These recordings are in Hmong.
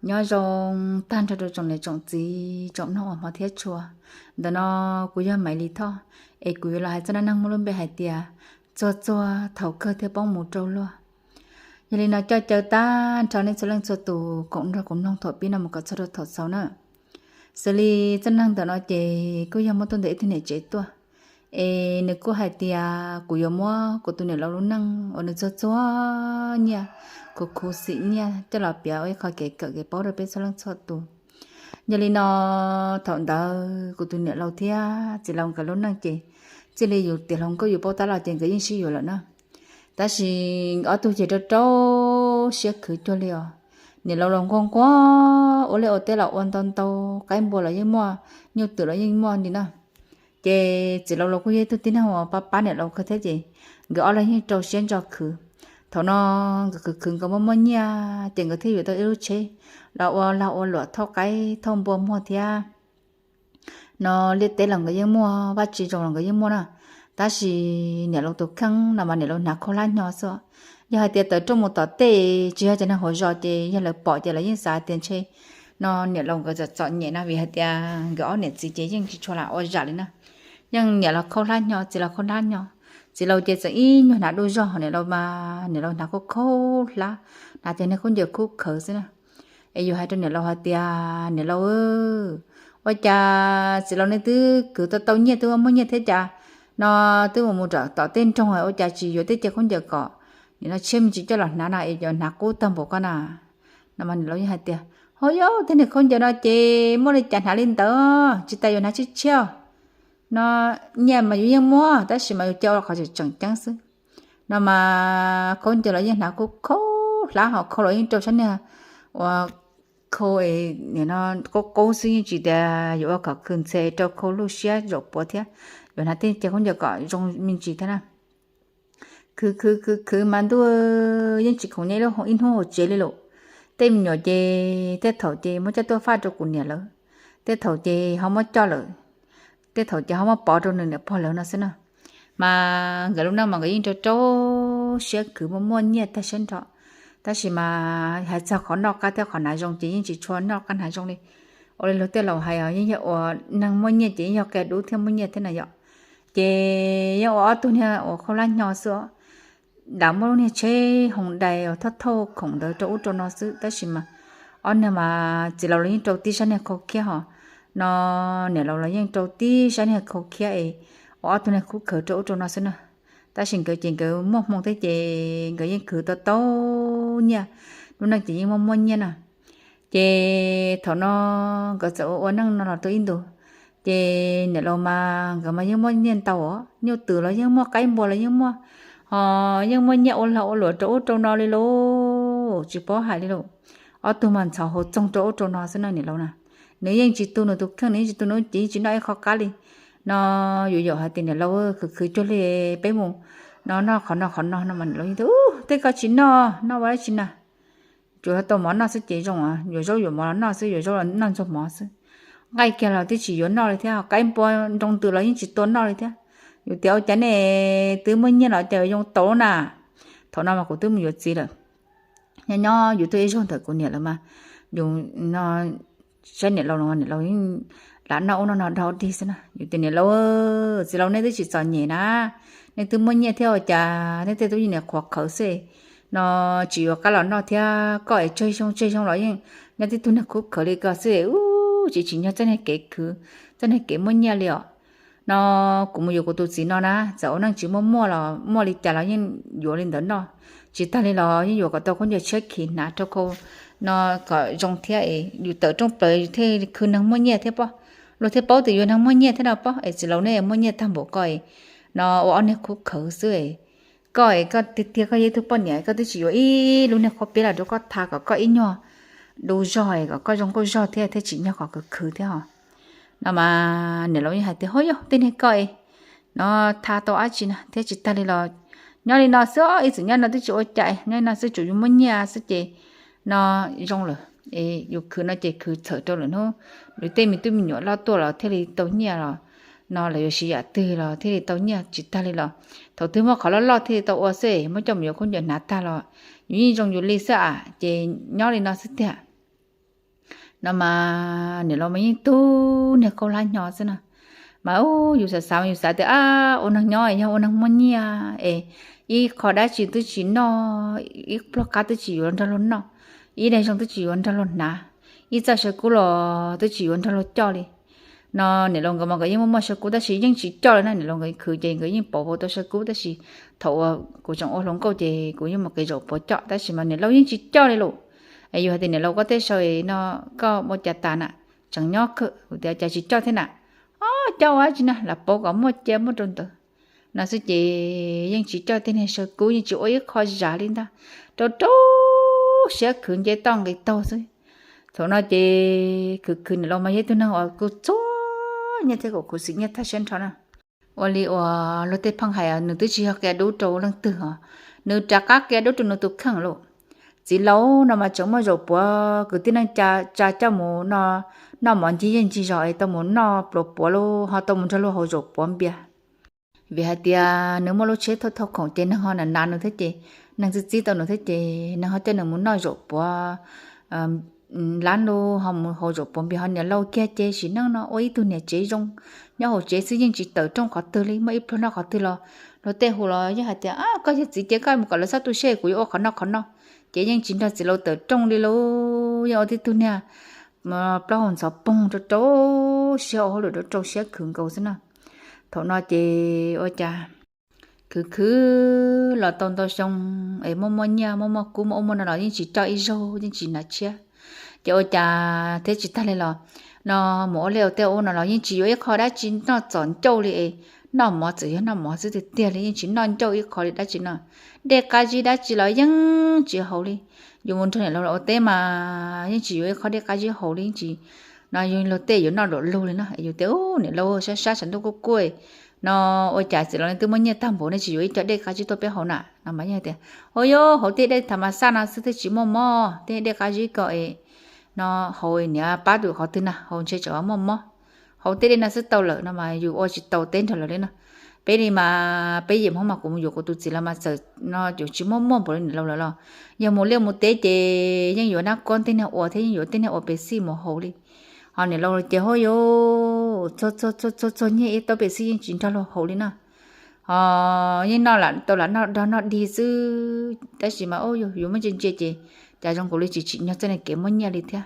Nyob zoo tag nrho rau tsoom niam tsoom txiv tsoom mloog uas hmov thiab tshua. Ntawm no kuv yog Maiv Lis Thoj, es kuv yuav los hais txog dab neeg muaj lub npe hais tias txuag txuag thaum kawg thiaj poob mus rau luag. Yog li no coj caw tag nrho nej txhua leej txhua tus koom nrog kuv mloog thaum pib no mus kom txog rau thaum xaus na. Xws li txoj neeg ntawm no ces kuj yog muab tuaj ntawm ib tug niam tsev tuaj, es nws kuj hais tias kuv yuav muab kuv tus niam laus lub neej uas nws txuag txuag nyiaj, khuv khuv xim nyiaj coj los piav ua ib qho kev kawm kev paub rau peb txhua leej txhua tus. Yog li no thaum ntawd kuv tus niam laus thiab txiv laus nkawd lub neej ces txij li yus tiav hluas nkauj yus paub tab los ces nkawd yeej sib yuav lawm na. Tab sis ob tug ces rau rau siab khwv cuag li os. Niam laus los nquag nquag ua liaj ua teb los ua ntau ntau, qaib npua los yeej muaj, nyuj twm los yeej muaj li na. Ces txiv laus los kuj yog ib tug tib neeg uas pab pab niam laus kawg thiab ces nkawd ob leeg yeej rau siab ntso khwv. Thaum no nkawd khwv khwv nkawd muaj muaj nyiaj ces nkawd thiaj yuav tau ib lub tsheb los ua lag ua luam thauj qaib thauj npua muag thiab. No liaj teb los nkawd yeej muaj, vaj tse zoo los nkawd yeej muaj na. Tab sis niam laus tus kheej no mas niam laus hnav khaub hlab hnyo xwb. Yog hais tias tawm rooj mus tom tej tsis yog cov neeg hauv zos ces yog lawv pom ces lawv yeej xav tias ntshe no niam laus nkawd txom txom nyem no vim hais tias nkawd ob niam txiv ces yeej tsis tshua lam ua zam li na. Yeej niam los khaub hlab hnyo, txiv los khaub hlab hnyo. Txiv laus ces txawm ib nyuag hnav du zog, niam laus mas niam laus hnav khaub khaub hlab, hnav cov niag khaub ncaws khub khawv xwb na. Es yus hais rau niam laus hais tias niam laus, ua cas txiv laus nej twb khwv tau tau nyiaj twb muaj nyiaj thiab cas no twb mus mus tom tej nroog ua cas tsis yuav tej cov khaub ncaws kom nim no tshiab me ntsis coj los hnav no es cov hnav qub tag npaum koj na. No mas niam laus yeej hais tias ho yog tej niag khaub ncaws no ces muaj li cas hnav li ntawd, tsis tas yuav hnav tshiab tshiab no, nyiaj mas yus yeej muaj tab sis mas yus cia ua qhov tseem tseem ceeb xwb. No mas khaub ncaws los yeej hnav khub khaub hlab, ho khau los yeej rau sab niag ua khau no qub qub xwb, yeej tsis tias yuav ua kom khwv ntxhe rau khau luj siab zaum puav thiab. Yuav hnav tej cov khaub ncaws kom zoo me ntsis thiab na. Khwv khwv khwv khwv mas ntuj, yeej tsis khoom nyob ib hnub hauv tsev li lawm. Tej me nyuam ces tej thaum ces muab coj tuaj faj rau kuv niam lawv, tej thaum ces ho muab coj lawm, tej thaum ces ho muab pov rau nws niam pog lawv no xwb na. Mas nkawd lub neej mas nkawd yeej rau rau siab khwv muaj muaj nyiaj tag siab nrho. Tab sis mas hais txog qhov noj qab thiab qhov hnav zoo ces yeej tsis tshua noj qab hnav zoo li. Ua li luag tej laus hais os, yeej yog ua neeg muaj nyiaj ces yeej yog qia dub thiab muaj nyiaj thiab na yom. Ces yeej ua ob tug niag uas khaub hlab hnyo xwb os. Lam muaj lub niag tsheb hoos dais uas thauj thauj khoom ntawd rau ub rau no xwb tab sis mas ob niag mas txiv laus los yeej rau tib sab niag khau khiab ho, no niam laus los yeej rau tib sab niag khau khiab es ua ob tug niag khub khawv rau ub rau no xwb na. Tab sis nkawd ces nkawd muaj hmoo thiab ces nkawd yeej khwv tau tau nyiaj, lub neej ces yeej muaj muaj nyiaj na. Ces thaum no nkawd txawm ua ua neej no los tau ib ntus, ces niam laus mas nkawd mas yeej muaj nyiaj ntau os, nyuj twm los yeej muaj, qaib npua los yeej muaj, ho yeej muaj nyiaj ua lag ua luam rau ub rau no li lauj, tsis paub hais li lauj. Ob tug mas ntxhov hauv txoog rau ub rau no xwb na niam laus na. Nws yeej tsis tu nws tus kheej, nws yeej tsis tu nws lub cev, yeej tsis noj ib qho qab li. No yuav yaum hais tias niam laus khwv khwv cuag li, peb mus no noj qhov no qhov no no mas niam laus yeej tias ub tej koj tsis noj, noj ua dab tsi na. Tsuas yog tau mov noj xwb ces zoo, yuav zaub yuav mov los noj xwb, yuav zaub los noj ntxuag mov xwb. Nqaij kiag los twb tsis yuav noj li thiab, qaib npua nroo ntws los yeej tsis tua noj li thiab. Yus tias ua cas nej twb muaj nyiaj los cas yuav yoo tau na. Thaum no mas kuv twb mus yuav txiv lawm. Nyob nyob yus tuaj ib zaug ntawm kuv niam lawv mas yus no saib niam laus, niam laus yeej lam noj ub noj no dhau dig xwb na. Yus tias niam laus, txiv laus nej twb tsis txom nyem na, nej twb muaj nyiaj thiab ua cas nej tej tub yeej niam qhuav qhawv xwb no, tsis yuav qab los noj thiab. Koj es tsawg xyoo tsawg xyoo los yeej nyob tib tug niag khub khawv li ko xwb, ub tsis tsim nyog txoj niag kev khwv, txoj niag kev muaj nyiaj li os. No kuv mus yuav kuv tus txiv no na, txawm ua neej tsis muaj muaj los muaj li cas los yeej yuav li ntawd noj. Tsis tag li los yeej yuav kom tau khaub ncaws tshiab khiv hnav rau khau no kom zoo thiab es yus tawm rooj plaws thiaj khwv neeg muaj nyiaj thiab pob. Luag thiaj paub tias yus neeg muaj nyiaj thiab no pob. Es txiv laus nej muaj nyiaj tag npaum ko no ua ob niag khub khawv xwb. Koj es koj tiag tiag koj yog ib tug poj niam koj twb tsis yuav ib lub niag qhov peb los rau koj tha kom koj ib nyuag du zog kom koj zoo nkauj zog thiab thiaj tsim nyog kom khwv khwv thiab ho. No mas niam laus yeej hais tias ho yog tej niag koj es no tha tau dab tsi na thiab tsis tag li los nyob li no xwb, ib txwm nyob no twb tsis ua cas, nyob li no xwb tsuas yus muaj nyiaj xwb ces no zoo lawm. Es yus khwv no ces khwv txhawm rau lawm hnub yus tej me tub me nyuam loj tuaj los thiaj li tau nyiaj los no lawv yuav siv yam twg los thiaj li tau nyiaj, tsis tag li los thaum twg muaj qhov loj loj thiaj li tau ua xwb, muab coj mus yuav khaub ncaws hnav tag los yus yeej zoo yus li xwb a, ces nyob li no xwb tiag. No mas niam laus mas yeej tug niag khaub hlab hnyo xwb na. Mas ub, yus xav xav mas yus xav tias, ab, ua neeg nyob yog ua neeg muaj nyiaj es ib qho dab tsi twb tsis noj, ib pluag qab twb tsis yuav nrog luag noj, ib daig zoo twb tsis yuav nrog luag hnav, ib txoj saw kub los twb tsis yuav nrog luag coj li. No niam laus nkawd mas nkawd yeej muaj muaj saw kub tab sis yeej tsis coj li na. Niam laus nkawd khwv ces nkawd yeej pauv pauv tau saw kub tab sis thaum uas kuv tseem ua hluas nkauj ces kuv yeej mus qiv zaum puav coj tab sis mas niam laus yeej tsis coj li lawm. Es yus hais tias niam laus koj tej saw no koj ua cas tas na, tseem nyob kawg, kuv tias cas tsis coj thiab na. Ob, coj ua dab tsi na, lam pauv kom muaj cia muaj rau ntawd no xwb ces yeej tsis coj tej niag saw kub, yeej tsis ua ib qho zam li ntag, rau rau siab khwv nce toj nqis taug xwb. Thaum no ces khwv khwv niam laus mas yog ib tug neeg uas kuj txuag nyiaj thiab kuj khuv xim nyiaj tag siab nrho na. Ua li uas luag tej pheej hais, nws twb tsis yog qia dub rau leej twg os, nws rov qab qia dub rau nws tus kheej lauj. Txiv laus no mas tseem muaj zaum puav kwv tij neej tsa coj mus noj mov ncig zej ncig zos es tau mus noj pluas puav lauj, ho tau mus nrog luag haus zaum puav npias. Vim hais tias nws muaj lub tsheb thauj thauj khoom ces neeg ho na nas nws thiab ces, neeg txib txib tau nws thiab ces neeg ho coj nws mus noj zaum puav lab lauj, ho mus haus zaum puav npias, ho niam laus kiag ces sim neej no ua ib tug niam tsev zoo, nyob hauv tsev xwb yeej tsis tawm rooj qhov twg li, muaj ib pluag noj qhov twg los luag tej hu los yeej hais tias, koj yog txiv ces koj mus kom lawv txhob tu siab, kuv yuav ua qhov noj qhov noj. Ces yeej tsis nrog txiv laus tawm rooj li lauj, yeej ua tib tug niag plaub hau ntxhov poog rau rau siab, ua hauj lwm rau rau siab khwv nkaus xwb na. Thaum no ces ua cas khwv khwv los tau ntau xyoo es muaj muaj nyiaj muaj muaj kub muaj ub muaj no los yeej tsis coj ib zaug, yeej tsis hnav tshiab. Ces ua cas thiab tsis tag li los no mus ua liaj ua teb ua ub no los yeej tsis yuav ib qho dab tsi noj txom ncauj li es noj mov txawm yog noj mov xwb tiag tiag li, yeej tsis noj ncauj ib qho li dab tsi no. Dej qab zib dab tsi los yeej tsis haus li. Yus mus nrog niam laus ua teb mas yeej tsis yuav ib qho dej qab zib haus li, yeej tsis no yus luag tej yuav noj luam lug li no. Yus tias, niam laus, sab sab tshav ntuj kuj kuj no, ua cas txiv laus nej twb muaj nyiaj tag npaum nej tsis yuav ib co dej qab zib tuaj peb haus na? No mas yeej tias, ua yuav haus tej dej tham mas xaj no xwb thiaj tsis muaj mob, tej dej qab zib ko es no haus niam pab tus qhov twg na, haus ntshe tsam muaj mob. Haus tej dej no xwb tau lawm no mas yus ua tsis tau teb nrog lawv li no. Peb li mas peb yim Hmoob mas kuv mus yuav kuv tus txiv los mas txawm no yuav tsis muaj muaj npaum li niam laus lawv los, yog mus liaj mus teb ces yeej yuav nab kuab tej niag ua thiab yeej yuav tej niag ua pes xij mus haus li. Ho niam laus ces hauj yus txog txog txog txog nyiaj ib tauv pes xij yeej tsis nrog luag haus li no. Ho yeej noj tau lam noj dog noj dig xwb, tab sis mas yus muaj ntsia ntsia ces cas zoo nkaus li tsis tsim nyog txoj niag kev muaj nyiaj li thiab.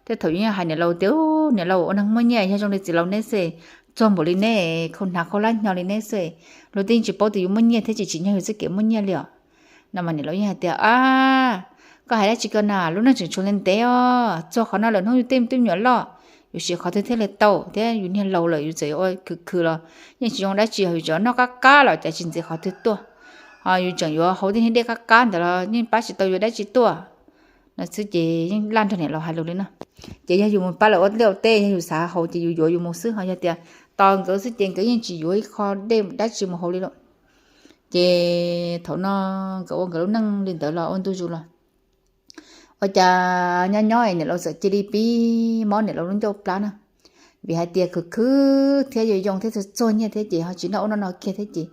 Tej thaum yus yeej hais niam laus tias, niam laus, ua neeg muaj nyiaj yog zoo li txiv laus neb xwb, txog npaum li neb khaub hnav khaub hlab hnyo li neb xwb, luag twb yeej tsis paub tias yus muaj nyiaj thiab tsis tsim nyog yus txoj kev muaj nyiaj li os. No mas niam laus yeej hais tias, a, koj hais dab tsi ko na, lub neej tseem tshuav li ntev os, txog qhov no lawm hnub yus tej me tub me nyuam loj, yus siv qhov twg thiaj li tau thiab, yus niag laus lawm yus txawm yuav ua khwv khwv los yeej tsis zoo dab tsi, yus tseem noj qab qab los cas tsis ntxiv qhov twg tuaj. Ho yus tseem yuav haus tej niag dej qab qab ntawd los yeej pab tsis tau yus dab tsi tuaj. No xwb ces yeej laj nrog niam laus hais lus li no. Ces yog yus mus pab lawv ua liaj ua teb, yog yus xav haus ces yus yuav yus mus xwb, ho yog tias tos nkawd xwb ces nkawd yeej tsis yuav ib qho dej dab tsi mus haus li lawm. Ces thaum no nkawd ua nkawd lub neej li ntawd los ua ntu zus los, ua cas nyob nyob niam laus txawm cia li pib mob niam laus lub ncauj plab na. Vim hais tias khwv khwv thiab yoo yoo thiab txog txog nyiaj thiab ces ho tsis noj ub noj no kiag thiab ces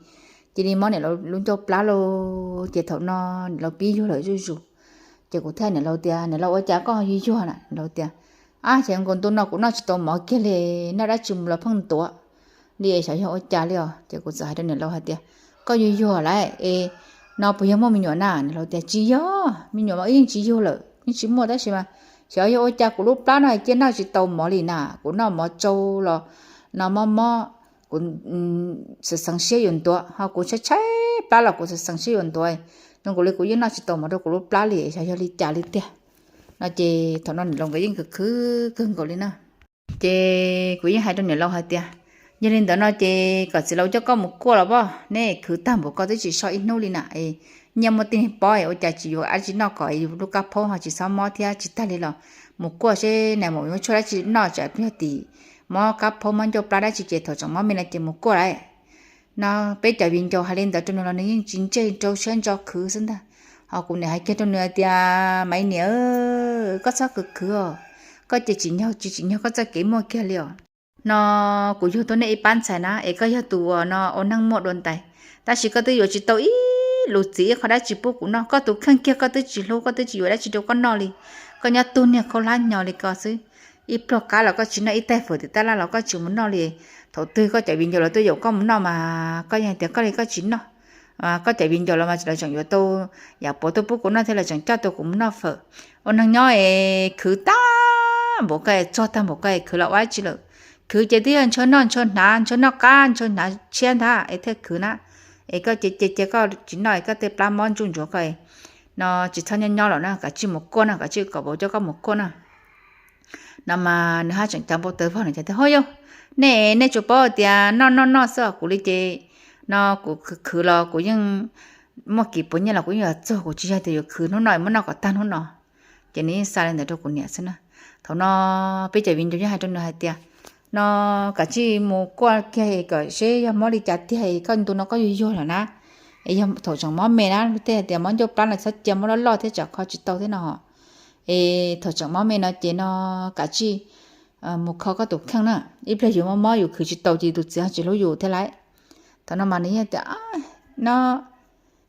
cia li mob niam laus lub ncauj plab lauj. Ces thaum no niam laus pib yuag lawm zuj zus. Ces kuv thiaj niam laus tias, niam laus, ua cas koj yuag yuag na? Niam laus tias, ab, ces nkaus ntu no kuv noj tsis tau mov kiag li, noj dab tsi mus los pheej ntuav li es xyov yog ua cas li os. Ces kuv txawm hais rau niam laus hais tias, koj yuag yuag lawm es no puas yog muaj me nyuam na? Niam laus tias, tsis yog, me nyuam mas wb yeej tsis yug lawm, yeej tsis muaj, tab sis mas xyov yog ua cas kuv lub plab no cia noj tsis tau mov li na, kuv noj mov tsau los no mob mob, kuv xeev xeev siab yuav ntuav, ho kuv tshaib tshaib plab los kuv xeev xeev siab yuav ntuav, zoo nkaus li kuv yeej noj tsis tau mov rau kuv lub plab li, xyov yog li cas li tiag. No ces thaum no niam laus nkawd yeej khwv khwv kawg nkaus li na. Ces kuv yeej hais rau niam laus hais tias, yog li ntawd no ces kom txiv laus coj koj mus kuaj los poj, neb khwv tag npaum ko twb tsis so ib hnub li na. Nyiaj muaj tej niag pob, ua cas tsis yuav dab tsi noj kom yus lub kab phaub ho tsis txhob mob thiab? Tsis tag li los mus kuaj seb nais maum yuav tshuaj dab tsi noj, tsam yog tim mob kab phaub mob ncauj plab dab tsi ces thaum tseem mob me no ces mus kuaj lawm. No peb cov viv ncaus hais li ntawd rau nws los nws yeej tsis ntsej, rau siab ntso khwv xwb ntag. Ho kuv niam hais kiag rau nws hais tias, Maiv niam, koj txhob khwv khwv os, koj ces tsis nyog tsis tsim nyog koj txoj kev muaj kiag li os. No kuv yug tau nej ib pab ntxhais na es koj yog tus uas no ua neej muaj dua ntais, tab sis koj twb yuav tsis tau ib lus txiv ib qho dab tsi pub kuv noj. Koj tus kheej kiag koj twb tsis hlub, koj twb tsis yuav dab tsi rau koj noj li. Koj nyob tug niag khaub hlab nyo li ko xwb, ib pluag qab los koj tsis noj, ib taig fawm tim tab laj los koj tsis mus noj li. Thaum twg koj cov viv ncaus los tuaj yaum koj mus noj mas koj yeej hais tias koj li koj tsis noj. Koj cov viv ncaus los mas lawv tseem yuav tau yam puav tuaj pub kuv noj thiab lawv tseem coj tau kuv mus noj fawm. Ua neeg nyob es khwv tag npaum koj es txog tag npaum koj es khwv los ua dab tsi lawm? Khwv ces twb yog ntshaw noj ntshaw hnav, ntshaw noj qab ntshaw hnav tshiab ntag es thiaj khwv na. Es koj cia cia cia koj tsis noj es koj tej plab mob ntsuj ntsuav koj no tsis txhob nyob nyob lawm na, kav tsij mus kuaj no, kav tsij kom vauv coj koj mus kuaj na. No mas nws haj tseem cav npau taws vog no ces tias, Hov yog, nej nej tsuas paub tias noj noj noj xwb os, kuv li ces no kuv khwv khwv los kuv yeej muaj kis puas nyiaj los kuv yeej yuav txog, kuv tsis yog tias yuav khwv hnub no es muab noj kom tag hnub no. Ces nws yeej xa li ntawd rau kuv niam xwb na. Thaum no peb cov viv ncaus yeej hais rau nws hais tias, no kav tsij mus kuaj kiag kom seb yog mob li cas tiag es koj ntu no koj yuag yuag lawm na. Es yog thaum tseem mob me na, tej hais tias mob ncauj plab no txhob cia, mob loj loj thiab tsam kho tsis tau thiab no. Es thaum tseem mob me no ces no kav tsij mus kho koj tus kheej na, ib pliag yus mob mob yus khwv tsis tau ces tus txiv ho tsis hlub yus thiab lauj. Thaum no mas nws yeej tias, no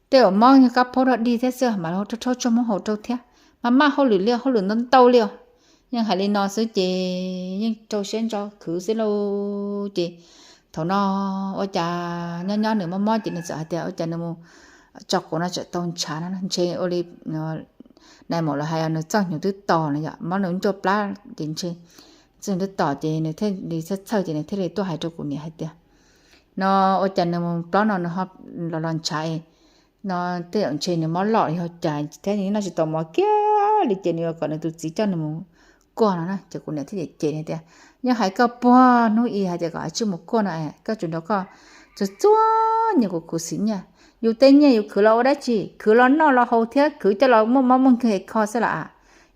tej uas mob yog kab phaub dog dig thiab xwb mas rhaub rhaub tsuag muab haus rau thiab, mas maj hauj lwm li, hauj lwm ntau ntau li os. Yeej hais li no xwb ces yeej rau siab ntso khwv xwb lauj. Ces thaum no ua cas nyob nyob nws mob mob ces nws txawm hais tias ua cas nws mus tso quav no tseem tau ntshav no, ntshe ua li nais maum lawv hais nws txoj hnyuv twb tos no yom, mob nws ncauj plab ces ntshe txoj hnyuv twb tos ces nws thiaj li txhawj txhawj ces nws thiaj li tuaj hais rau kuv niam hais tias, no ua cas nws mus plob no nws ho los los ntshav no, tej zaum ntshe nws mob loj li ho cas thiab nws noj tsis tau mov kiag li ces nws yuav kom nws tus txiv coj nws mus kuaj no na. Ces kuv niam thiaj cem cem nws tias, yeej hais koj puag hnub i hais tias kom tsij mus kuaj no, koj tsuas nrog koj txuag txuag nyiaj kuv khuv xim nyiaj. Yus tej nyiaj yus khwv los ua dab tsi? Khwv los noj los haus thiab khwv coj los muaj mob muaj nkeeg es kho xwb las.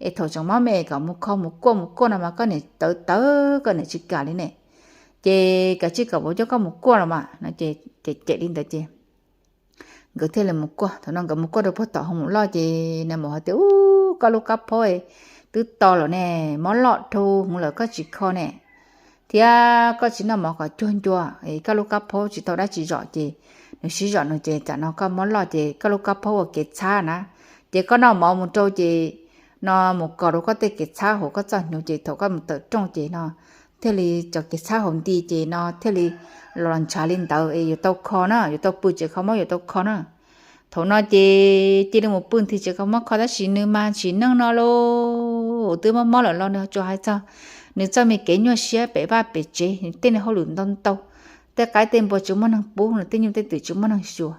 Es thaum tseem mob me kom mus kho mus kuaj mus kuaj no mas koj niam tawv tawv koj niam tsis kam li ne. Ces kav tsij kom vauv coj koj mus kuaj los mas no. Ces cem cem li ntawd ces nkawd thiaj li mus kuaj. Thaum no nkawd mus kuaj rau puag tom hoo maum loj ces nais maum hais tias, ub, koj lub kab phaub twb to lawm ne, mob loj dhau hwv lawm koj tsis kho ne, thiab koj tsis noj mov kom cuag ncua es koj lub kab phaub tsis tau dab tsi zom ces nws sib zom no ces tsam no koj mob loj ces koj lub kab phaub ua kev txhab na. Ces koj noj mov mus rau ces no mus kos rau koj tej kev txhab hauv koj txoj hnyuv ces thaum koj mus tawm rooj ces no thiaj li cov kev txhab hauv nti ces no thiaj li los ntshav li ntawd es yuav tau kho na, yuav tau pw tsev kho mob yuav tau kho na. Thaum no ces cia li mus pw nthi tsev kho mob kho tab sis nws mas tsis neej no lauj, twb mob mob lawm los nws tsuas hais txog nws txoj me kev nyuaj siab pem vaj pem tsev, nws tej niag hauj lwm ntau ntau, tej qaib tej npua tsis muaj neeg pub, nws tej nyuj tej twm tsis muaj neeg xyuas.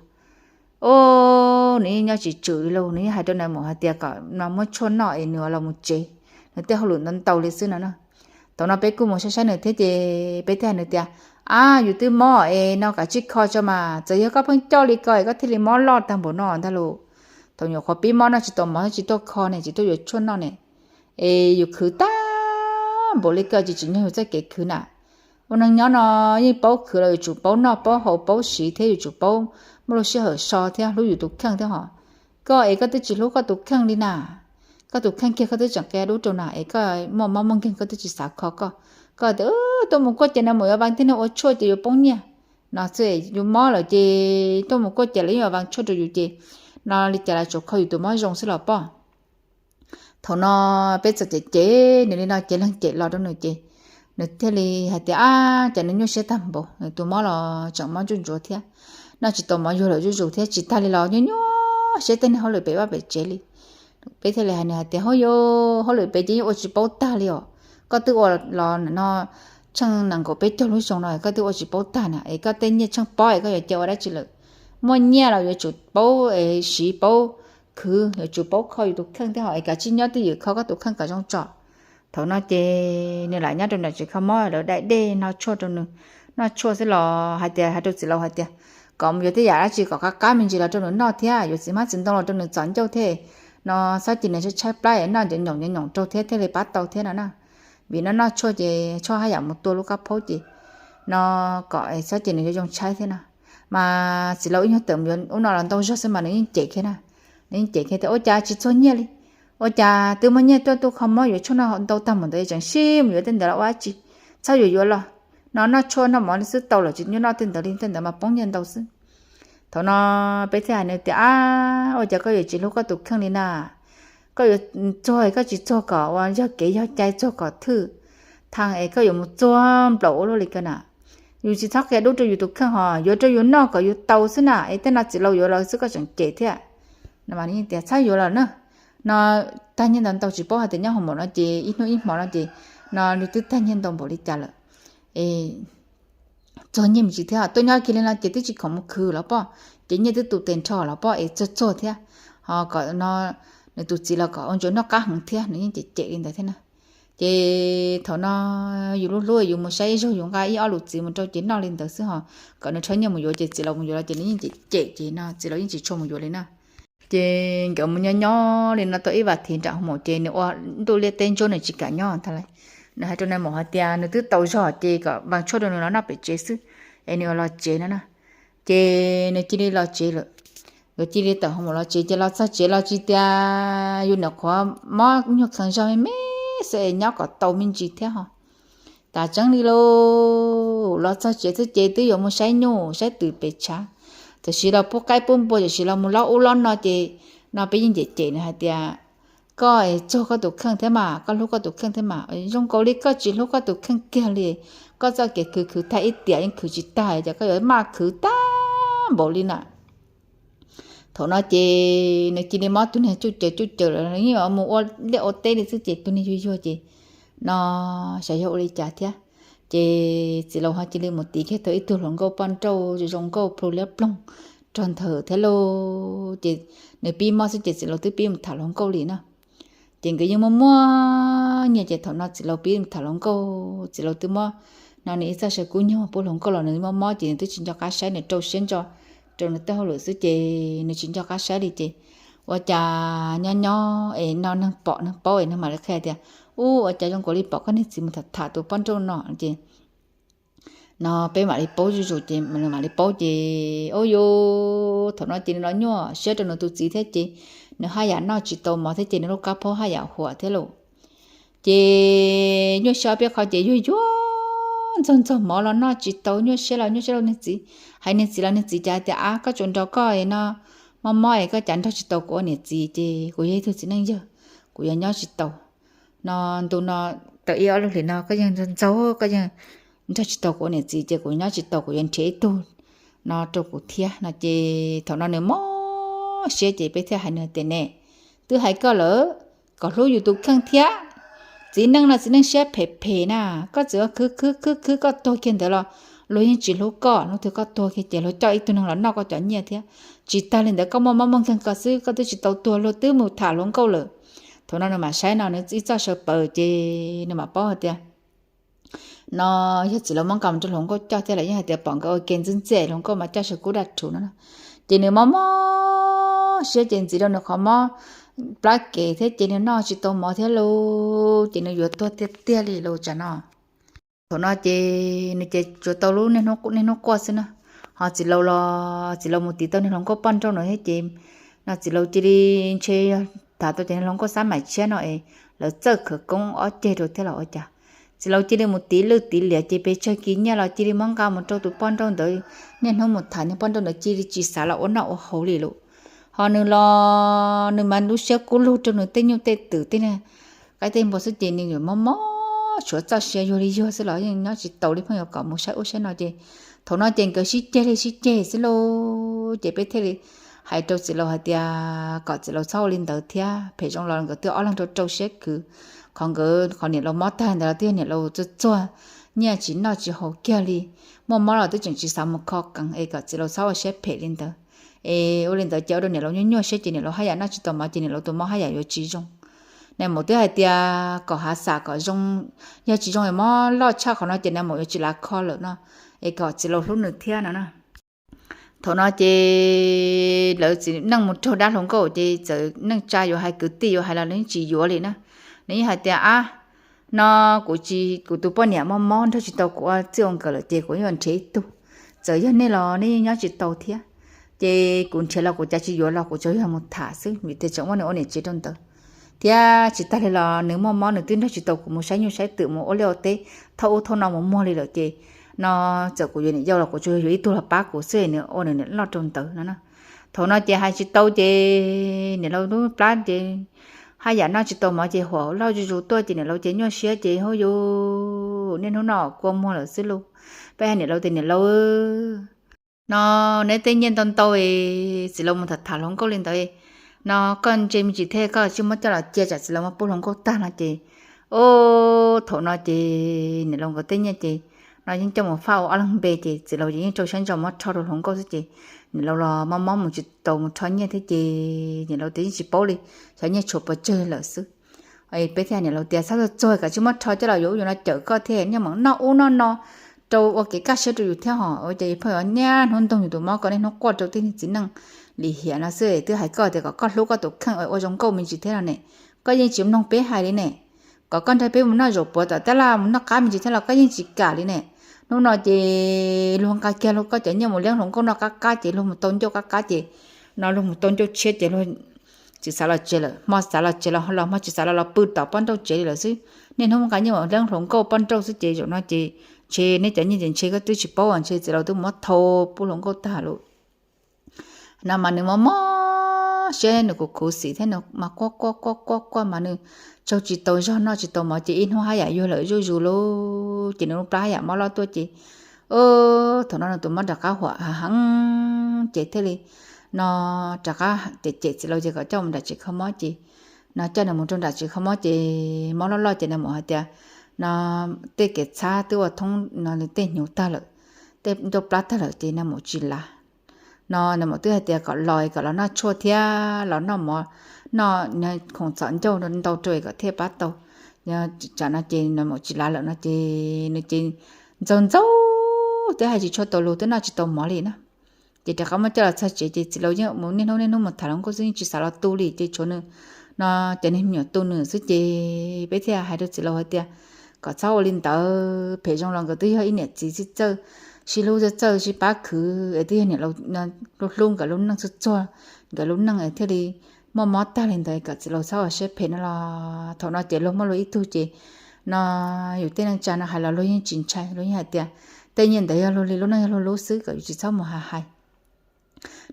Os, nws yeej nyob tsis tswm li lauj, nws yeej hais rau nais maum hais tias kom no muab tshuaj noj es nws los mus tsev, nws tej hauj lwm ntau ntau li xwb no na. Thaum no peb kuj mus saib saib nws thiab ces peb thiaj hais nws tias, ab, yus twb mob es no kav tsij kho tso mas, txawm yog koj pheej coj li ko es koj thiaj li mob loj tag npaum no ntag lauj. Thaum nyuam qhuav pib mob noj tsis tau mov thiab tsis tuaj kho ne, tsis tuaj yuav tshuaj noj ne, es yus khwv tag npaum li ko ces tsim nyog yus txoj kev khwv na. Ua neeg nyob no yeej paub khwv los yuav tsum paub noj paub haus paub siv thiab yuav tsum paub muaj lub sij hawm so thiab hlub yus tus kheej thiab hos. Koj es koj twb tsis hlub koj tus kheej li na. Koj tus kheej kiag koj twb tseem qia dub rau na es koj muaj mob muaj nkeeg koj twb tsis xav kho koj. Koj tias tuaj mus kuaj ces nais maum yuav vaas tej niag ua tshuaj ces yuav poob nyiaj no xwb, yus mob lawm ces tuaj mus kuaj ces lawv yeej yuav vaas tshuaj rau yus ces no li cas los tsuas kho yus tus mob zoo xwb los poj. Thaum no peb txawm cem cem nws li no ces leeg cem los rau nws ces nws thiaj li hais tias, ab, cas nws nyuaj siab tag npaum, nws tus mob los tseem mob ntsuj ntsuav thiab, noj tsis tau mov yuag lawm zuj zus thiab, tsis tag li los nyuaj nyuaj siab tej niag hauj lwm pem vaj pem tsev li. Peb thiaj li hais nws hais tias, hauj yau, hauj lwm pem ces yeej ua tsis paub tag li os. Koj twb ua los no tsheej nees nkaum peb caug lub xyoo no koj twb ua tsis paub tag na es koj tej nyiaj tsheej pob es koj yuav cia ua dab tsi lawm? Muaj nyiaj los yuav tsum paub siv paub khwv, yuav tsum paub kho yus tus kheej thiab hos es kav tsij nyob twj ywm kho koj tus kheej kom zoo tso. Thaum no ces nws lam nyob rau nram tsev kho mob lawv dai dej hno tshuaj rau nws, noj tshuaj xwb los hais tias hais rau txiv laus hais tias kom mus yuav tej yam dab tsi kom qab qab me ntsis los rau nws noj thiab yuav txiv hmab txiv ntoo los rau nws txhos ncauj thiab no, txhob cia nws tshaib tshaib plab es noj nyoos nyoos nyoos rau thiab thiaj li pab tau thiab no na. Vim no noj tshuaj ces tshuaj haj yam mus tua lub kab phaub ces no kom txhob cia nws zoo tshaib thiab no. Mas txiv laus ib nyuag tawm mus yuav ub no los ntau zog xwb mas nws yeej cem kiag na. Nws yeej cem kiag tias ua cas tsis txuag nyiaj li, ua cas twb muaj nyiaj tuaj tuaj kho mob yuav tshuaj noj ntau tag mus ntawd tseem sib mus yuav tej ntawd los ua dab tsi, txhob yuav yuav los no, noj tshuaj noj mov li xwb tau lawm tsis nyob noj tej ntawd li, tej ntawd mas poob nyiaj ntau xwb. Thaum no peb thiaj hais nws tias, ab, ua cas koj yuav tsis hlub koj tus kheej li na? koj yuav txuag koj tsis txuag kom ua yog kev yog cai, txuag kom thwj thaam es koj yuav mus txuag nplaum ua luaj li ko na. Yus tsis txhob qia dub rau yus tus kheej hos, yuav rau yus noj kom yus tau xwb na, es tej no txiv laus yuav los xwb koj tseem cem thiab. Tias txhob yuav lawm na, no tag nyiaj ntau ntau tsis paub hais tias nyob hoo maum no ces ib hnub ib hmo no ces no nws twb tag nyiaj ntau npaum li cas lawm. Txuag nyiaj me ntsis thiab, tuaj nyob kiag li no ces twb tsis khoom mus khwv los poj, ces nyiaj twb tu tes nrho los poj es txuag txuag thiab, ho kom no nws tus txiv los kom ua ntsuas noj qab heev thiab, nws yeej cem cem li ntawd thiab na. Ces thaum no yus lub hlub yus mus saib ib zaug yus nqa ib ob lub txiv mus rau ces noj li ntawd xwb, ho kom nws rho nyiaj mus yuav ces txiv laus mus yuav los ces nws yeej cem cem ces no txiv laus yeej tsis tshua mus yuav li na. Ces nkawd mus nyob nyob li no tau ib vas thiv nram hoo maum ces nws ua ntuj liaj teb ntsuab nws tsis kam nyob ntag lauj. Nws hais rau nais maum hais tias nws twb tau zog ces kom npaj tshuaj rau nws los noj pem tsev xwb, es nws yuav los tsev no na. Ces nws cia li los tsev lawm. Nkawd cia li tawm hoo maum los tsev ces los txog tsev los tsis tias yus niam qhuav mob nyuag kheev zog me me xwb es nyob kom tau me ntsis thiab ho. Tas tseeb li lauj, los txog tsev xwb ces twb yuav mus saib nyuj saib twm pem tshav, tam sim los pub qaib pub npua, tam sim los mus lob ub lob no ces no peb yeej cem cem nws hais tias koj txuag koj tus kheej thiab mas, koj hlub koj tus kheej thiab mas, zoo nkaus li koj tsis hlub koj tus kheej kiag li. Koj txoj kev khwv khwv tag ib tiam yeej khwv tsis tag ces koj yuav maj khwv tag npaum li na. Thaum no ces nws cia li mob tus niag cuj caws cuj caws lawm, yeej mus ua liaj ua teb li xwb ces tus niag yuag yuag ces no xyov yog ua li cas thiab. Ces txiv laus ho cia li mus tiv kiag tau ib tug hluas nkauj poj nrauj zoo nkauj plhu liab ploog rog ntawm thiab lauj. Ces nws pib mob xwb ces txiv laus twb pib mus tham hluas nkauj li na. Ces nkawd yeej muaj muaj nyiaj ces thaum no txiv laus pib mus tham hluas nkauj, txiv laus twb muab no nws ib txoj saw kub nyuag pub hluas nkauj los nws mob mob ces nws twb tsis nco qab saib, nws rau siab ntso rau nws tej hauj lwm xwb ces nws tsis nco qab saib li ces ua cas nyob nyob es no neeg pom neeg paub es neeg mam li qhia tias ub ua cas zoo nkaus li pom koj niag txiv mus tham tham tus poj nrauj no ces no peb mam li paub zuj zus ces nws mam li paub ces ub yuav thaum no ces nws los nyuaj siab rau nws tus txiv thiab ces nws haj yam noj tsis tau mov thiab ces nws lub kab phaub haj yam huam thiab lauj. Ces nyuaj siab peb qhov ces yuag yuag ntxog ntxog mov los noj tsis tau, nyuaj siab los nyuaj siab rau niag txiv, hais niag txiv los niag txiv cas tias ab koj tsuas nrog koj no mob mob es koj cas nrog tsis tau kuv ua niam txiv ces kuv yog ib tug txiv neej yawg, kuv yuav nyob tsis tau. No ntu no tau ib ob lub hlis no koj yeej ntxaug koj yeej nrog tsis tau kuv ua niam txiv ces kuv nyob tsis tau, kuv yuav nrhiav ib tug no rau kuv thiab no ces thaum no nws mob siab ces peb thiaj hais nws tias ne, twb hais koj lawm kom hlub yus tus kheej thiab. Txiv neej no txiv neej siab phem phem na, koj txawm khwv khwv khwv khwv koj tuag kiag ntawd los luag yeej tsis hlub koj, luag twb koj tuag kiag ces luag coj ib tug neeg los noj koj cov nyiaj thiab. Tsis tag li ntawd koj muaj mob muaj nkeeg koj xwb koj twb tsis tau tuag, luag twb mus tham hluas nkauj lawm. Thaum no nws mam saib no nws ib txoj saw paws ces nws mam paub hais tias no yog txiv laus muab nqa mus rau hluas nkauj coj thiab los yeej hais tias pom nkawd ua ke ntxwb ntxiaj hluas nkauj mas coj saw kub daj rhuv no. Ces nws mob mob siab ces ntxiv rau nws qhov mob plab kev thiab ces nws noj tsis tau mov thiab lauj, ces nws yuav tuag tiag tiag li lauj tsam no. Thaum no ces nws ces tsuas tau lub niaj hnub quaj xwb na. Ho txiv laus los txiv laus mus tiv tau niag hluas nkauj poj nrauj no thiab ces no txiv laus cia li ntshe yog tham tau ces niag hluas nkauj xab maim tshiab no es lawv txawj khawv koob ob ceg rau thiab los ua cas. Txiv laus cia li mus tiv lwj tiv liam ces pes tsawg kis nyiaj los cia li muab nqa mus rau tus poj nrauj ntawd. Niaj hnub mus tham niag poj nrauj ntawd cia li tsis xav los ua noj ua haus li lauj. Ho nws los nws mas lub siab kub lug rau nws tej nyuj tej twm tej niag qaib tej npua xwb ces nws yuav mob mob tshuav txoj sia yuag li yuag xwb los yeej nyob tsis taus li pheej yuav kom mus saib ub saib no ces thaum no ces nkawd sib ceg li sib ceg xwb lauj. Ces peb thiaj li hais rau txiv laus hais tias kom txiv laus txhob ua li ntawd thiab, phem zoo los nkawd twb ob leeg rau rau siab khwv. Qhov nkawd qhov niam laus mob tag ntawd los twb yog niam laus txuag txuag nyiaj tsis noj tsis haus kiag li, muaj mob los twb tseem tsis xav mus kho qees es kom txiv laus txhob ua siab phem li ntawd. Es ua li ntawd ces ua rau niam laus nyuaj nyuaj siab ces niam laus haj yam noj tsis tau mov ces niam laus tus mob haj yam yuav tsis zoo. Nais maum twb hais tias kom hav xam kom zoo, yog tsis zoo es mob loj tshaj qhov no ces nais maum yuav tsis lav kho lawm no, es kom txiv laus hlub nws thiab no na. Thaum no ces lawv txiv neej mus raug dab hluas nkauj ces txawm neej tsa yuav hais kwv tij yuav hais los nws yeej tsis yuav li na. Nws yeej hais tias ab, no kuv tsis, kuv tus poj niam mob mob nrog tsis tau kuv ua txij ua nkawm lawm ces kuv yuav nrhiav ib tug. Txawm yog nej los nej yeej nyob tsis tau thiab. Ces kuv nrhiav los kuv cav tsis yuav los kuv tsuas yog mus tham xwb vim tias tseem muaj nws ua niam tsev rau ntawd. Thiab tsis tag li los nws muaj mob nws twb nrog tsis tau kuv mus saib nyuj saib twm mus ua liaj ua teb thauj ub thauj no mus muag li lawm ces no txawm kuv yuav niam yau los kuv tsuas yog yuav ib tug los pab kuv xwb nws ua nws niam loj rau ntawd no na. Thaum no ces hais tsis tau ces niam laus lub plab ces haj yam noj tsis tau mov ces huam loj zuj zus tuaj ces niam laus ces nyuaj siab ces hu yus niaj hnub no kua muag lawm xwb lauj. Peb hais niam laus tias niam laus, no neb tej nyiaj ntau ntau, txiv laus mus tham tham hluas nkauj li ntawd, no koj ntse me ntsis thiab koj tsis muab coj los cia tsam txiv laus muab pub hluas nkauj tag no ces, o, thaum no ces niam laus nkawd tej nyiaj ces no yeej coj mus faj ua ob leeg npe ces txiv laus ces yeej rau siab ntso muab rho rau hluas nkauj xwb ces niam laus los mob mob mus tsis tau mus rho nyiaj thiab ces niam laus tias yeej tsis paub li, xyov nyiaj tshuav pov tseg lawm xwb. Peb thiaj niam laus tias txhob txuag txuag kom tsis muab rho coj los yuav ub yuav no cawm koj thiab nyiaj mam noj ub noj no rau ua kev kaj siab rau yus thiab hos ua ces yus pheej yuav niaj hnub ntoog yus tus mob koj niaj hnub quaj rau tej niag txiv neej lim hiam no xwb twb hais koj tias kom koj hlub koj tus kheej ua zoo nkauj me ntsis thiab no ne, koj yeej tsis mloog peb hais li ne. Kom koj nrog peb mus noj zaum puav tom tab laj mus noj qab me ntsis thiab los koj yeej tsis kam li ne. Hnub no ces luag nqa kiag luag koj cov nyiaj mus leeb hluas nkauj noj qab qab ces luag mus tau ncauj qab qab ces no luag mus tau ncauj tshiab ces luag tsis xav los tsev lawm, hmo xav los tsev los los hmo tsis xav los los pw tom poj nrauj tsev li lawm xwb. Niaj hnub nqa nyiaj mus leeb hluas nkauj poj nrauj xwb ces zaum no ces ntshe neb cov nyiaj ces ntshe koj twb tsis paub ntshe txiv laus twb muab thau pub hluas nkauj tag lawm. No mas nws mob mob siab nws kuv khuv xim thiab nws mas quaj quaj quaj quaj quaj mas nws tsaug tsis tau zog noj tsis tau mov ces ib hnub haj yam yuag lawm zuj zus lauj ces nws lub plab haj yam mob loj tuaj ces thaum no nws tus mob rov qab huam heev ces thiaj li no rov qab cem cem txiv laus ces kom coj mus nram tsev kho mob ces no coj nws mus rau nram tsev kho mob ces mob loj loj ces nws mus hais tias no tej kev txhab twb ua thoob no nws tej hnyuv tag lawm, tej ncauj plab tag lawm ces nws mus tsis lav. No nws mus twb hais tias kom los kom los noj tshuaj thiab los noj mov, noj khoom txhom ncauj ntau rau kom thiaj pab tau. Tsam no ces nws mus tsis lav lawm no ces nws ces ntxaug ntxaug twb hais tsis tshua tau lus twb noj tsis tau mov li na. Ces rov qab muab coj los txog tsev ces txiv laus yeej mus niaj hnub niaj hnub mus tham hluas nkauj xwb yeej tsis xav los tu li ces tshuav nws no cov niag me nyuam tu nws xwb ces peb thiaj hais rau txiv laus hais tias kom txhob ua li ntawd, phem zoo los nkawd twb yog ib niam txiv txawj txawj sib hlub txawj txawj sib pab khwv es twb yog niam laus hlub hlub nkawd lub neej txuag txuag nkawd lub neej es thiaj li muaj mob tag li ntawd kom txiv laus txhob ua siab phem no los thaum no ces luag muaj luag ib tug ces no yus tej neej tsa no hais los luag yeej tsis ntshai luag yeej hais tias tej nyiaj ntawd yog luag li lub neej yog luag lub xwb kom yus tsis txhob mus hais hais.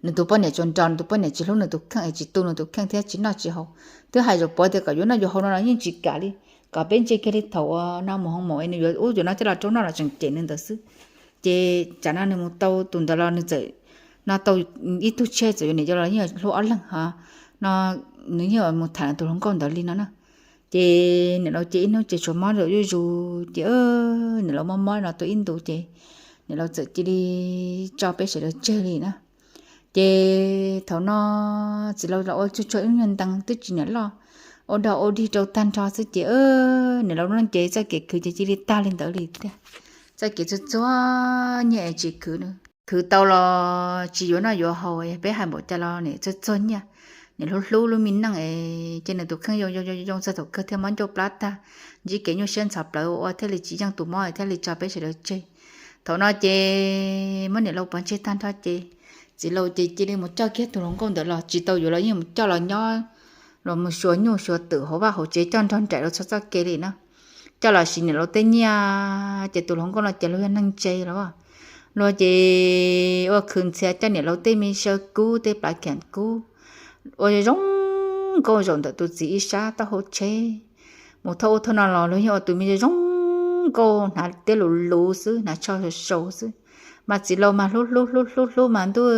Nws tus poj niam tsuas nrog nws tus poj niam tsis hlub nws tus kheej es tsis tu nws tus kheej thiab tsis noj tsis haus. Twb hais zaum puav tias kom yuav noj yuav haus no los yeej tsis kam li, kom peb ntse kiag li thaum uas no mus hoo maum es nws yuav ub yuav no coj los rau noj los tseem cem nws ntawd xwb. Ces tsam no nws mus tau tus ntawd los nws txawm no tau ib tug tshiab txawm yuav niam yau los yeej hlub ob leeg hos no nws yeej mus tham nws tus hluas nkauj ntawd li no na. Ces niam laus ces ib hnub ces tshuav mob zuj zus ces niam laus mob mob no tau ib ntus ces niam laus txawm cia li tso peb sawv daws tseg li na. Ces thaum no txiv laus los ua tsuag tsuag ib nyuag ntees twb tsis niam loj, ua dog ua dig rau tag nrho xwb ces niam laus lub neej ces txoj kev khwv ces cia li tag li ntawd li thiab. Txoj kev txuag txuag nyiaj es tsis khwv, khwv tau los tsis yuav noj yuav haus, peb hais npaum cas los niam txuag txuag nyiaj. Niam hlub hlub lub me neej es ces nws tus kheej yoo yoo yoo txog thaum kawg thiaj mob ncauj plab tag, ntsib kev nyuaj siab ntxhov plawv ua thiaj li tsis yeej tus mob thiaj li tso peb sawv daws tseg. Thaum no ces muab niam laus pov tseg tag nrho ces txiv laus ces cia li mus coj kiag tus hluas nkauj ntawd los tsis tau yuav los yeej mus coj los nyob, los mus xyuas nyuj xyuas twm hauv vaj hauv tsev coj nrog nraim los txog txoj kev li na. Coj los siv niam laus tej nyiaj ces tus hluas nkauj no ces luag yog neeg ntse los luag ces ua khwv ntxhias coj niam laus tej me saw kub tej plav kheem kub ua zoo nkauj zaum ntawm tus txiv ib sab taub hau tsheb. Mus thauj ub thauj no los luag yeej ua tus me zoo nkauj hnav teb luv luv xwb hnav tsho sau sau xwb. Mas txiv laus mas hlub hlub hlub hlub hlub mas ntuj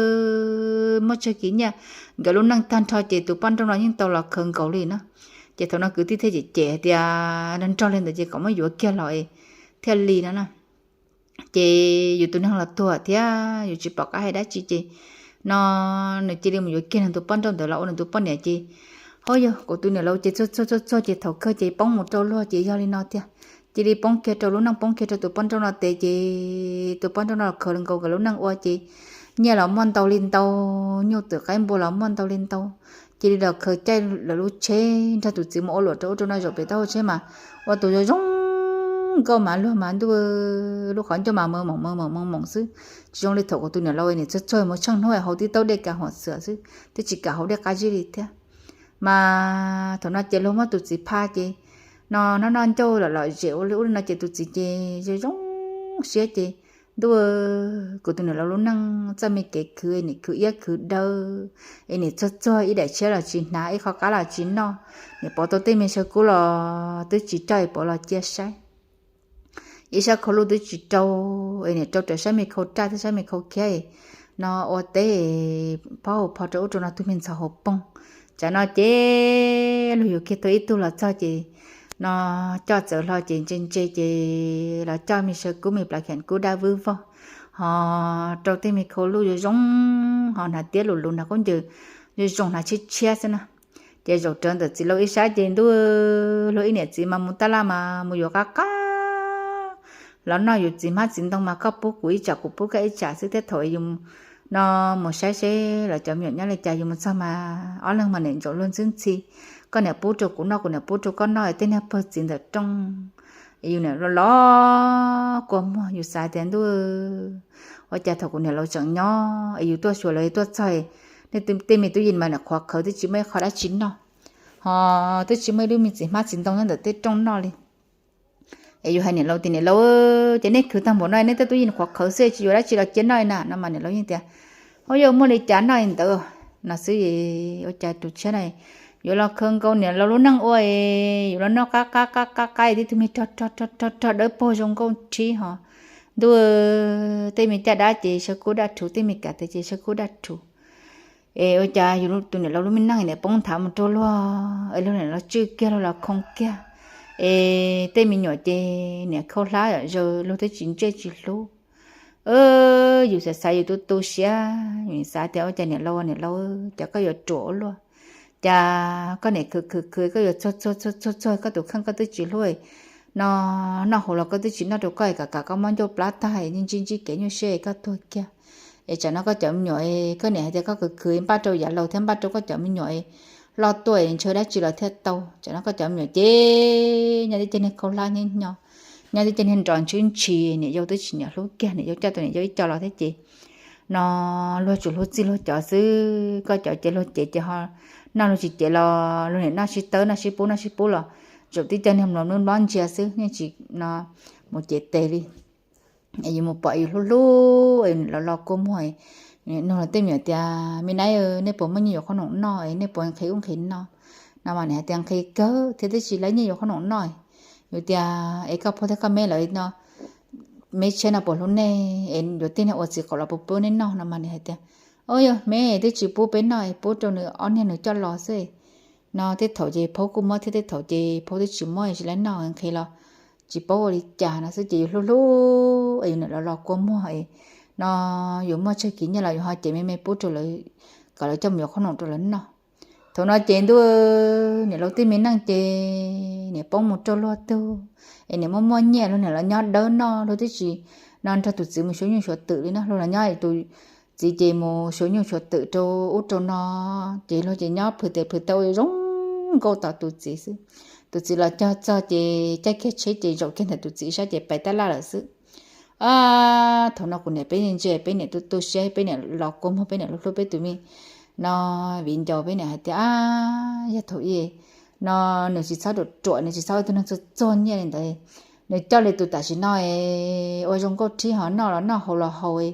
muaj tsawg kiv nyiaj, nkawd lub neej tag nrho ces tus poj nrauj no yeej tau los khaws nkaus li na. Ces thaum no kwv tij thiaj cem cem hais tias nrog nrog li ntawd ces kom muab yuav kiag los thiaj li no na. Ces yus tus neeg los tuag thiab yus tsis pom qab hais dab tsi ces no nws cia li mus yuav kiag nws tus poj nrauj ntawd los ua nws tus poj niam ces, hov yog kuv tus niam laus ces txuag txuag txuag txuag ces thaum kawg ces poob mus rau luag ces yog li no tiag. Cia li poob kiag rau lub neej poob kiag rau tus poj nrauj no tes ces tus poj nrauj no los khaws nkaus nkawd lub neej ua ces nyiaj los muaj ntau li ntau, nyuj twm qaib npua los muaj ntau li ntau. Cia li los khaws caij lawv lub tsheb nrog tus txiv mus ua luam rau ub rau no zaum pem taub hau tsheb mas ua tus zoo zoo nkauj mas luag mas ntuj, lub qhov ncauj mas mos moos mos moos mos moos xwb. Tsis zoo li thaum kuv tus niam laus niam txuag txuag mus tsheej hnub haus tib taub dej kav huam xwm xwb twb tsis kam haus dej qab zib li thiab. Mas thaum no ces luag muab tus txiv phaj ces no noj noj ncauj lom lom zem ua li ub li no ces tus txiv ces zoo zoo siab ces Ntuj, kuv tus niam laus lub neej txoj me kev khwv, nim khwv iab khwv daw, es nim txuag txuag ib daim tshiab los tsis hnav, ib qho qab los tsis noj, nim pov tau tej me saw kub los twb tsis coj es pov los cia saib. Ib sab khau luj twb tsis rau, es nim rau rawv sab me khau raj thiab sab me khau khiab no ua teb phob hau pho rau ub rau no tug me ntxhov hauv poog. Tsam no ces luag yug kiag tau ib tug los txog ces no coj txawv hlo ces ntse ntse ces los coj me saw kub me plas kheem kub dab vwb vog, ho rau tej me khau luj zoo zoo, ho hnav tiab lus lus hnav khaub ncaws zoo zoo hnav tshiab tshiab xwb na. Ces zaum rawv ntawm txiv laus ib sab ces ntuj, luag ib niam txiv mas mus taj laj mas mus yuav qab qab los noj, yus txiv hmab txiv ntoo mas koj pub kuv ib tsam kuv pub koj ib tsam xwb thiab thaum yus no mus saib seb lawv cov me nyuam nyob li cas, yus mus txog mas ob leeg mas nim ntsaum luag ntxwb ntxhi, koj niam pub rau kuv noj kuv niam pub rau koj noj tej niag pawg txiv ntawm rooj, yus niam los los kua muag yus xav tias ntuj, ua cas thaum kuv niam laus tseem nyob es yus tuaj xyuas lawv tuaj txog, tej me tub yees mas nim qhuav qhawv twb tsis muaj ib qho dab tsi noj, ho twb tsis muaj ib lub me txiv hmab txiv ntoo nyob ntawm tej rooj noj li. Es yus hais niam laus tias niam laus, ces nej khwv tag npaum no nej tej tub yees qhuav qhawv xwb tsis yuav dab tsi los cia noj li na no mas niam laus yeej tias, ua yog muaj li cas noj li ntawd no xwb, ua cas tus tshiab no yuav los khaws nkaus niam laus lub neej ua, yuav los noj qab qab qab qab qab tib tug me rog rog rog rog dawb paug zoo nkauj rhib ho. Ntuj, tej me caj dab ces saw kub daj rhuv, tej me kav tes ces saw kub daj rhuv. Es ua cas yus tus niam laus lub me neej nim poob nthav mus rau luag es luag nim los tswj kiag luag los khoo kiag, es tej me nyuam ces niam khaub hlab yom zaws luag twb tsis ntsej tsis hlub. Yus xav xav yus tu tu siab, yus xav tias ua cas niam laus niam laus, cas koj yuav ruam ua luaj, cas koj nim khwv khwv khwv koj yuav txuag txuag txuag txuag txuag koj tus kheej koj twb tsis hlub no, noj hauv los koj twb tsis noj rau koj es kam kam koj mob ncauj plab tag es ntsib ntsib kev nyuaj siab es koj tuag kiag. Es tsam no koj cov me nyuam, koj niam hais tias koj khwv khwv npaj rau yav laus thiab npaj rau koj cov me nyuam es loj tuaj es ntshaw dab tsi los thiaj tau. Tsam no koj cov me nyuam ces nyob tib cag niag khaub hlab nyob nyob, nyob tib cag niag nrov ntshwb ntshis, niam yau twb tsis niam hlub kiag, niam yau coj tus niam yau ib co los thiab ces no luag tsuas hlub txij luag cov xwb, koj cov ces luag cev ces ho noj, luag tsis cev los luag niam noj sib tawb noj sib pub noj sib pub los zaum tib cag niag mlom nub nplob ntsia xwb, yeej tsis no mus cev tes li. Yus mus pom yus hlub hlub los los kua muag, nug los tej me nyuam tias me nab, nej puas muaj nyiaj yuav qhob noom noj es nej puas nqhis ub nqhis no no mas niam hais tias nqhis kawg thiab twb tsis laib nyiaj yuav qhob noom noj. Yus tias es koj phauj thiab koj me lawv no, me tshiab no puas hlub nej es yuav tej niag ua txiv qaum los puas pub nej noj no mas niam hais tias, o yog me twb tsis pub peb noj es pub rau nws ob niag nws coj los xwb no, tej thaum ces phauj kuj mob thiab tej thaum ces phauj twb tsis mob es tsis laib noj nqhis los tsis paub ua li cas no xwb ces yus hlub hlub es yus niam los los kua muag es no yus muaj tsawg kiv nyiaj los yus ho cev me me pub rau lawv kom lawv coj mus yuav qhob noom rau lawv noj. Thaum no ces ntuj, niam laus tej me neej ces niam poob mus rau luag tug es niam muaj muaj nyiaj luag niam los nyob dawb noj, luag twb tsis no nrog tus txiv mus xyuas nyuj xyuas twm li na, luag los nyob tus txiv ces mus xyuas nyuj xyuas twm rau ub rau no, ces luag ces nyob plhws tes plhws taw ua zoo nkauj tos tus txiv xwb. Tus txiv los cog txog ces caij kiag tsheb ces zaum kiag ntawm tus txiv sab ces pais tab laj lawm xwb. Thaum no kuv niam peb ntsia peb niam tu tu siab, peb niam los kua muag, peb niam hlub hlub peb tus me no viv ncaus, peb niam hais tias a, yog thaum ub no nws tsis txhob ruam ruam, nws tsis txhob ua tus neeg txuag txuag nyiaj li ntawd, nws coj li tus tam sim no ua zoo nkauj rhib ho noj los noj haus los haus,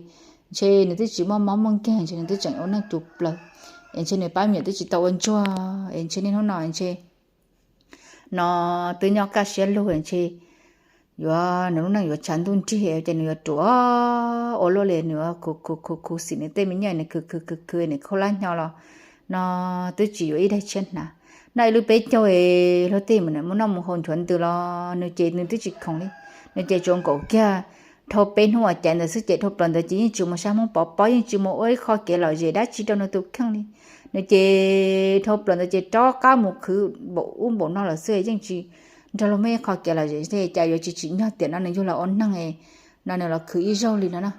ntshe nws twb tsis muaj mob muaj nkeeg, ntshe nws twb tseem ua neej tu plaws, es ntshe nws pab me nyuam twb tsis tau ua ntsuag, es ntshe niaj hnub no ntshe no twb nyob kaj siab lug ntshe yuav nws lub neej yuav tshav ntuj nrig ces nws yuav ruam ua luaj li, nws khuv khuv khuv xim nws tej me nyuam, nws khwv khwv khwv khwv nws khaub hlab hnyo los no twb tsis yuav ib daig tshiab hnav. Noj ib lub peb caug es luag tej mus noj mus haus nchuav ntws los nws ces nws twb tsis khoom li, nws ces tsuas nkaum kiag dhau peb hnub uas caiv ntawd xwb ces dhau plaws ntawd ces yeej tsis mus saib Hmoob Pov pob, yeej tsis mus ua ib qho kev lom zem dab tsi rau nws tus kheej li. Nws ces dhau plaws ntawd ces rov qab mus khwv npaum ub npaum no lawm xwb, yeej tsis nrog luag muaj ib qho kev lom zem li, cas yuav tsis tsim nyog tiam no nws yug los ua neeg no nws los khwv ib zaug li no na.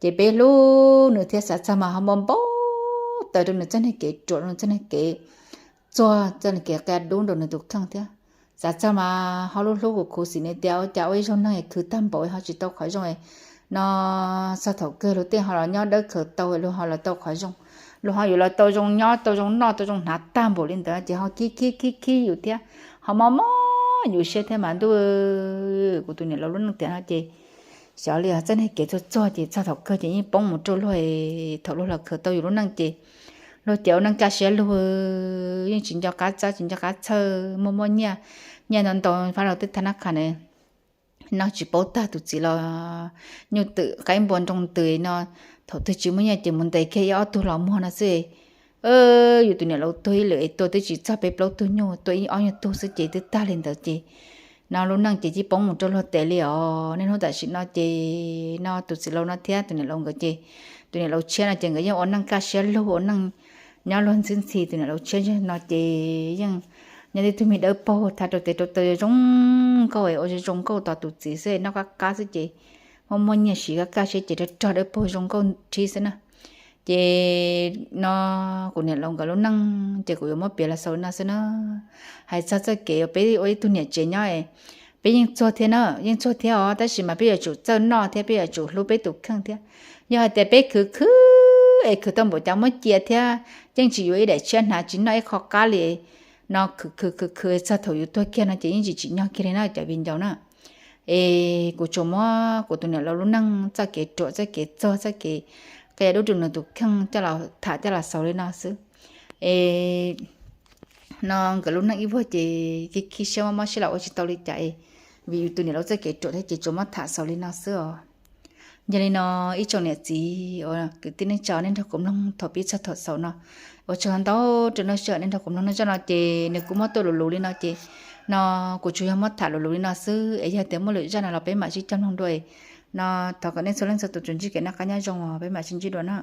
Ces peb hlub nws thiab xav txog mas ho npau npau taws rau nws txoj niag kev ruam, rau nws txoj niag kev txuag, txoj niag kev qia dub rau nws tus kheej thiab. Xav txog mas ho lub hlub khuv khuv xim nws tias ua cas ua ib zaug neeg khwv tag npaum ho tsis tau qhov zoo no, txog thaum kawg luag tej ho los nyob dawb khaws tau, luag ho los tau qhov zoo, luag ho yuav los tau zoo nyob tau zoo noj tau zoo hnav tag npaum li ntawd ces ho khib khib khib khib yus thiab, ho mob mob yus siab thiab mas ntuj, kuv tus niam laus lub neej tiam no ces xyov li os, txoj niag kev txog txog ces txog thaum kawg ces yeej poob mus rau luag. Thaum luag los khaws tau yus lub neej ces luag ces ua neej kaj siab lug, yeej tsis nco qab txawj tsis nco qab txhawj, muaj muaj nyiaj, nyiaj ntau ntau fab rau tej thab nab qha na, no tsis paub tag tus txiv los nyuj twm qaib npua nroo ntws no, thaum twg tsis muaj nyiaj ces mus ntes kiag ib ob tug los muag no xwb. Yus tus niam laus tuag ib lwm es tuag twb tsis txog peb plaub tug nyuj, tuag ib ob nyuag tug xwb ces twb tag li ntawd ces no lub neej ces yeej poob mus rau luag tes li os. Niaj hnub tam sim no ces no tus txiv laus no thiab tus niam laus nkawd ces tus niam laus tshiab no ces nkawd yeej ua neej kaj siab lug ua neej nyob luag ntxhi ntxhi. Tus niam laus tshiab no ces yeej nyob tib tug me dawb paug tha rau tes rau taw zoo nkauj, ua zoo nkauj tos tus txiv xwb, noj qab qab xwb ces muaj muaj nyiaj siv kaj kaj siab ces rog rog dawb paug zoo nkauj rhib xwb na. Ces no kuv niam laus nkawd lub neej ces kuv yuav muab piav los xaus li no xwb na. Hais txog txoj kev uas peb ua ib tug niam tsev nyob, peb yeej txuag thiab na, yeej txuag thiab os, tab sis mas peb yuav tsum txawj noj thiab peb yuav tsum hlub peb tus kheej thiab. Yog hais tias peb khwv khwv es khwv tau npaum cas muab cia thiab yeej tsis yuav ib daim tshiab hnav tsis noj ib qho qab li no, khwv khwv khwv khwv txog thaum yus tuag kiag no ces yeej tsis tsim nyog kiag li na cov viv ncaus na. Es kuv tsuas muab kuv tus niam laus lub neej txoj kev ruam txoj kev txog txoj kev qia dub rau nws tus kheej coj los tham coj los xaus li no xwb. Es no nkawd lub neej ib vuag ces khib khib siab mob mob siab los ua tsis tau li cas es vim yus tus niam laus txoj kev ruam thiab ces tsuas muab tham xaus li no xwb os. Yog li no ib tsoom niam txiv uas kwv tij neej tsa nej nrog kuv mloog thaum pib txog thaum xaus no, ua tsaug ntau rau nej sij hawm nej nrog kuv mloog no zaj no ces nws kuj muab tuaj luv luv li no ces no kuv tsuas yog muab tham luv luv li no xwb es yog tias muaj lwm zaj no los peb mam sib cog mloog dua. No thov kom nej txhua leej txhua tus tsuas ntsib kev noj qab nyob zoo os, peb mam sib ntsib dua na.